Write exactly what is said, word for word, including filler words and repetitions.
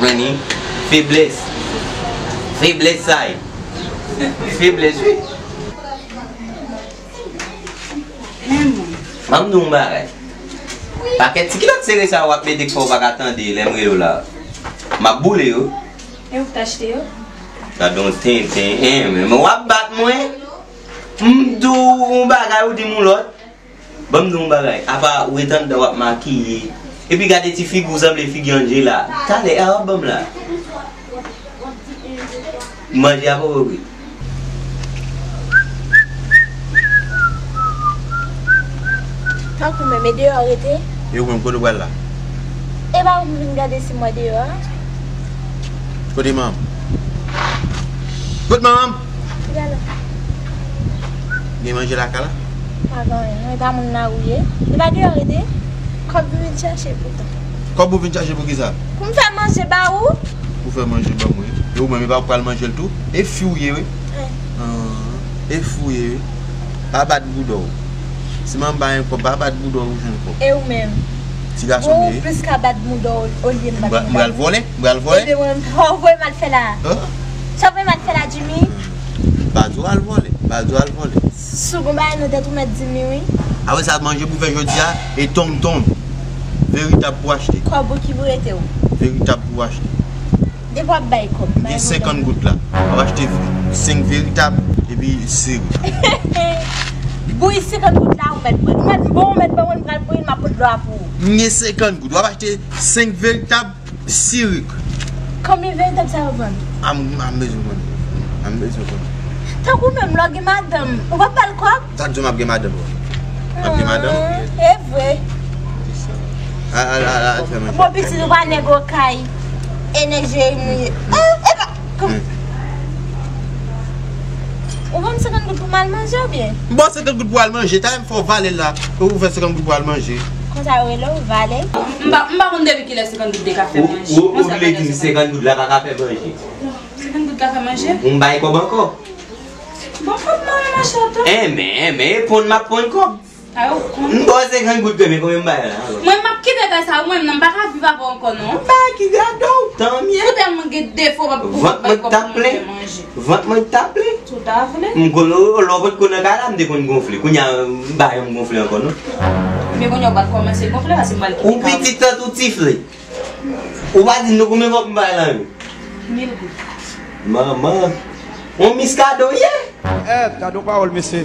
Mwen, feblès. Feblès sa ye. Feblès, wi. Ban m di w yon bagay. Pakèt ti kilòt sere sa w ap mete k fè w pa ka tande lè m rele w la. M ap boule yo. E ou k t achte yo? Gad yon tenten, en, men w ap bat mwen. M di w yon bagay, ou di m yon lòt. Ban m di w yon bagay, apa ou ret anndan w ap makiye. Epi gade ti figi w sanble figi Angela. Talè a w ap ban m la. Manje a poko kwit. Tankou menm, e deyò w rete? E ou menm, kote w pral la? E pa ou m vin gade si mwen deyò a? Kote manman m? Kote manman m? Li pa la. Gen manje lakay la? Pa gen anyen, non, e pa moun nan ri ye. E pa deyò w rete? Kòb m vin chache poutan. Kòb ou vin chache pou kisa? Pou m fè manje ba ou. Pou fè manje ban mwen. E ou menm, e pa ou k pral manje l tou? E fi w ye, wi. Wi. Ah, e fi w ye, wi. Pa bat bouda w. Si manman ba yon kòb, pa bat bouda w, ou jwenn kòb. E ou menm? Ti gason m ye. Bon, ou plis ka bat bouda w olye m bat bouda m. M pral vòlè? M pral vòlè? Ebyen, mwen, sa w voye m al fè la? Hah? Sa w voye m al fè la, Jimmy? Pa di w al vòlè. Pa di w al vòlè. Si w gon bagay nan tèt ou, mèt di m li, wi. Apre sa, manje pou fè jodi a, e tonm tonm. Veritab pou achte. Kòb ou ki pou rete w. Veritab pou achte. Depi w ap bay kòb, bay mwen. Gen senkant goud la. W ap achte senk veritab, epi sere. Bouyi senkant goud la, ou mèt ban. Ou mèt bon, ou mèt ban mwen, m pral bouyi l, m ap pot dlo a pou ou. M gen senkant goud. W ap achte senk veritab, sirik. Konbyen veritab sa yo vann? A m, a m bezwen konn. A m bezwen konn. Tankou menm lè w gen madanm, ou p ap ba l kòb? Sa k di w m ap gen madanm? M ap gen madanm? Ah, e vre. Al, al, al, al fè manje. Bon, pitit, ou pa nèg okay. Enèji m ye. Ah, epa. Kou- Hmm. Ou ban m senkant goud pou m al manje oubyen? M ba w senkant goud pou w al manje. Talè m fè w vale la. Ou fè senkant goud pou w al manje. Konsa yo rele w vale? M pa, m pa konn depi kilè senkant goud te ka fè manje. Ou, ou, ou vle di m senkant goud la pa ka fè manje? Senkant goud ka fè manje? Ou m bay kòb ankò? Bon, kòb mwen, monchè, tou. Enben, enben, e ponn m ap ponn kòb. A, ou konn. M ba w senkant goud, men konbyen m bay la, alò? Mwen, m ap kite kay sa, ou menm nan, m pa ka viv avè w ankò, non. M bay ki gade w, tanmyè. Ou tèlman gen defo, w ap, ou ap bay kòb pou manje. Vant mwen t ap plen. Tout a vle. M konn, lè w pa t konn nan kay la, m te konn gonfle. Kounye a, m pa janm gonfle ankò, non. Men kounye a, w pa t kòmanse gonfle, paske m pral kite kay ou. Ou pitit tantou tifle. Ou pa di m non konbyen kòb m bay la menm? Mil goud. Manman. On miskadon ye? Eh, gade yon pawòl, mesye.